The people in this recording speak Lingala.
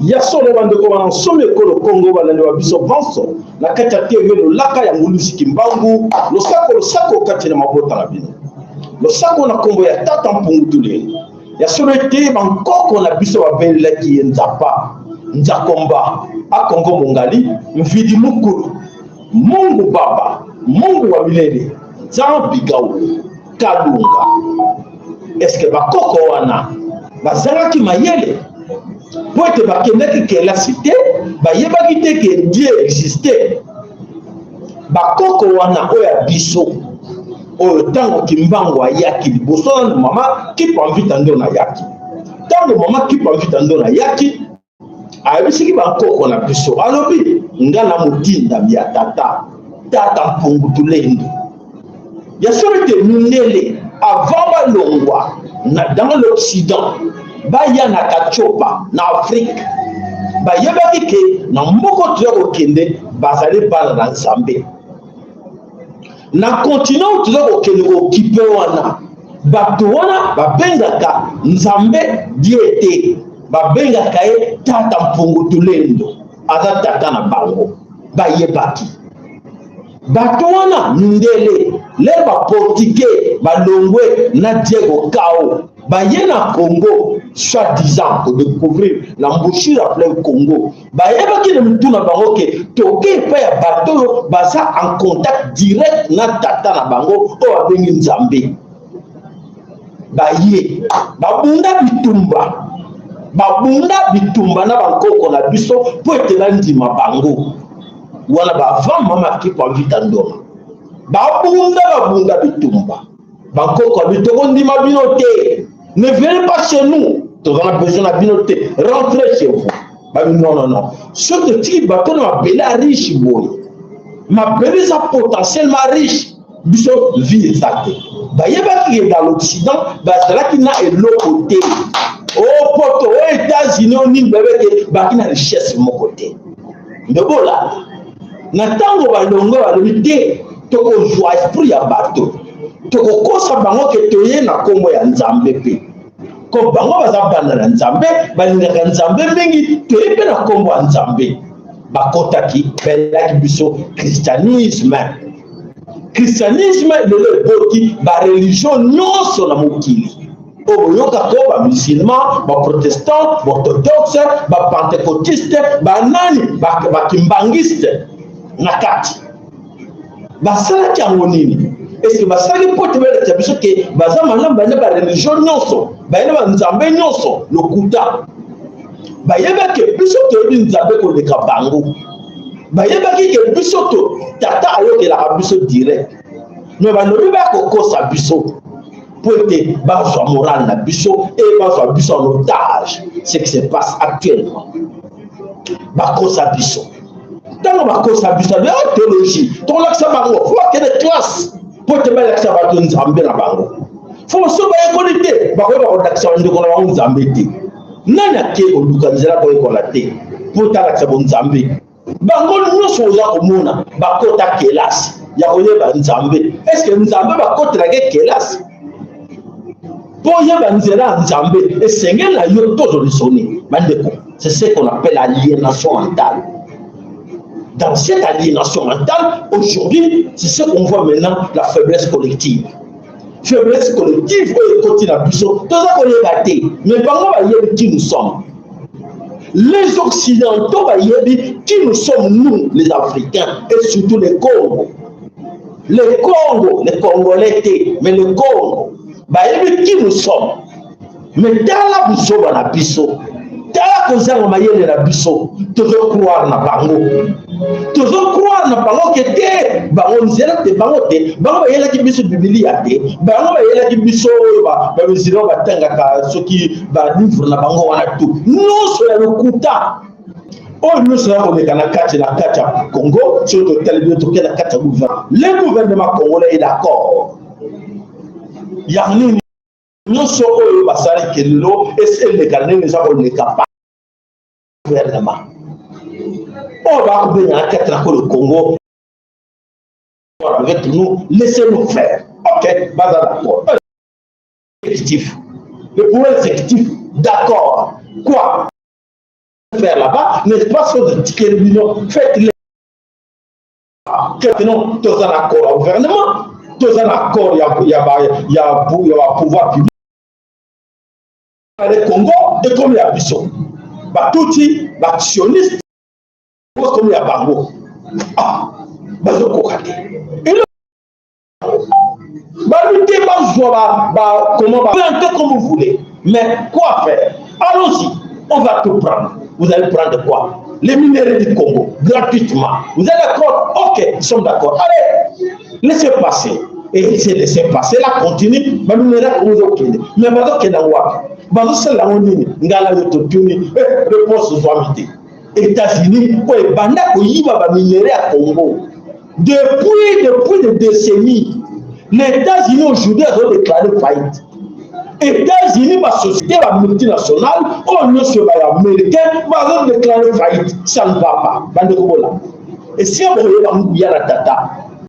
Ya solo, bandeko bana nsomi ekolo Kongo, balandi wa biso banso na kati ya TV Lolaka ya Nguluzi Kimbangu, losako losako kati na mabota na bino, losako na nkombo ya Tata Mpungu Tulendo. Ya solo ete bankoko na biso babelelaki ye Nzapa Nzakomba Akongo Mongali Mvidi Mukulu, Mungu Baba, Mungu wa milele, Nzambi Gaulu Kalunga. Eske bakoko wana bazangaki mayele mpo ete bakendaki kelasi te, bayebaki te ke Dieu existe? Bakoko wana oyo ya biso oyo, ntango Kimbangu ayaki liboso nanu, mama Kipa Mvita Ndona ayaki. Ntango mama Kipa Mvita Ndona ayaki, ayebisiki bankoko na biso, alobi: "Nga na motindami ya tata, Tata Mpungu Tulendo." Ya solo ete mindele avant balongwa dans l'Occident, baya na Katiopa na Afrique, bayebaki ke na mboka toza kokende, bazali bana na Nzambe. Na continent toza kokende kokipe wana, bato wana babengaka Nzambe Die te, babengaka ye Tata Mpungu Tulendo, aza tata na bango. Bayebaki bato wana mindele. Lere Baportugais balongwe na Diego Cao, baye na Congo, soi-disant kodécouvrir l'embouchure ya fleuve Congo, bayebaki na mitu na bango ke toke epai ya bato oyo baza en contact direct na tata na bango oyo babengi Nzambe. Baye babunda bitumba, babunda bitumba na bankoko na biso mpo ete bandima bango wana. Bavant mama Kipa Mvita Ndona babunda, babunda bitumba. Bankoko abi: "Tokondima bino te, ne venez pas chez nous, toza na besoin na bino te, rentrez chez vous." Babi: "Non, non, non, soki totiki bato na mabele ya riche boye, mabele eza potentiellement riche, biso vie eza te." Bayebaki ke dans l'Occident bazalaki na eloko te, o Poto, o États-Unis, o nini, bayebaki baki na richesse moko te. Nde bolanda na ntango balongo, balobi te: "Tokozwa esprit ya bato, tokokosa bango ke toye na nkombo ya Nzambe." Mpe ko bango baza banda na Nzambe, balingaka Nzambe mingi, toye mpe na nkombo ya Nzambe. Bakotaki, bayelaki biso christianisme. Christianisme lelo eboti bareligion nyonso na mokili oyo boyokaka, bamusulman, baprotestant, baorthodoxe, bapentecôtiste, banani, bakimbangiste na kati. Basalaki yango nini? Eske basalaki mpo te balakisa biso ke baza malamu, bayina bareligion nyonso, bayina banzambe nyonso? Lokuta. Bayebaki biso toyebi Nzambe koleka bango, bayebaki ke biso to tata ayokelaka biso direct. Me balobi bakokosa biso mpo ete bazwa morale na biso e bazwa biso en otage. Ce qui se passe actuellement, bakosa biso. Ntango bakosa biso ya théologie, tokolakisa bango, fo bakende classe mpo ete balakisa bato Nzambe na bango. Fo so bayekoli te, bakoyeba kolakisa bandeko na bango Nzambe te. Nani ake koluka nzela koyekola te mpo talakisa bonzambe? Bango nyonso oza komona bakota kelasi ya koyeba Nzambe. Eske Nzambe bakotelaki kelasi? Mpo oyeba nzela ya Nzambe, esengeli na yo tozolisoni. Bandeko, c'est ce qu'on appelle aliénation mentale. Dans cette aliénation mentale, aujourd'hui, c'est ce qu'on voit maintenant, la faiblesse collective. Faiblesse collective oyo ekoti na biso, toza koyeba te. Mais bango bayebi qui nous sommes. Les Occidentaux bayebi qui nous sommes, nous les Africains, et surtout les Congo, les Congo, les Congolais te, mais le Congo. Bayebi qui nous sommes. Mais tala buzoba na biso, tala kozanga mayele na biso, tozo croire na bango, tozo croire na bango ke te bango nzela te, bango te, bango bayelaki biso bibilia te, bango bayelaki biso oyo bamizilma batangaka soki balivre na bango wana tu nyonso ya lokuta. Oyo nyonso ya koleka na kati na kati ya Congo, soki totali bino toke na kati ya gouvernement, le gouvernement congolais est d'accord ya nini nyonso oyo basali kelelo eleka ndenge eza koleka pa gouvernement oyo bakobenga na kati na kolo Congo avec nous, laissez-nous faire. Ok, baza d'accord. Exécutif, le pouvoir exécutif, d'accord. Quoi faire là-bas, n'est-ce pas ce de ticket bino, faites-le. Maintenant, toza na accord ya gouvernement, toza na accord ya, ya, ya, ya pouvoir public. Le Congo ekomi ya biso, batuti basioniste ekomi ya bango. Ah, bazokoka te, babi te bazwa ba, ba, comment ba plantez comme vous voulez, mais quoi faire? Allons-y, on va tout prendre. Vous allez prendre quoi? Les minéraux du Congo, gratuitement. Vous êtes d'accord? Ok, nous sommes d'accord. Allez, laissez passer. Et c'est laissez passer là, continue. Baminéraux ozokende, mais bazokende yango wapi? Bazosala yango nini? Ngala yo totuni, réponse ozwami te. États-Unis oyo ebanda koyiba baminerais ya Congo depuis des décennies, les États-Unis aujourd'hui azo déclaré faillite. États-Unis, basociété bamultinationale oyo nyonso baya américain bazo déclaré faillite. Ça ne va pas, bandeko. Bola esika bokoyeba nguya na tata.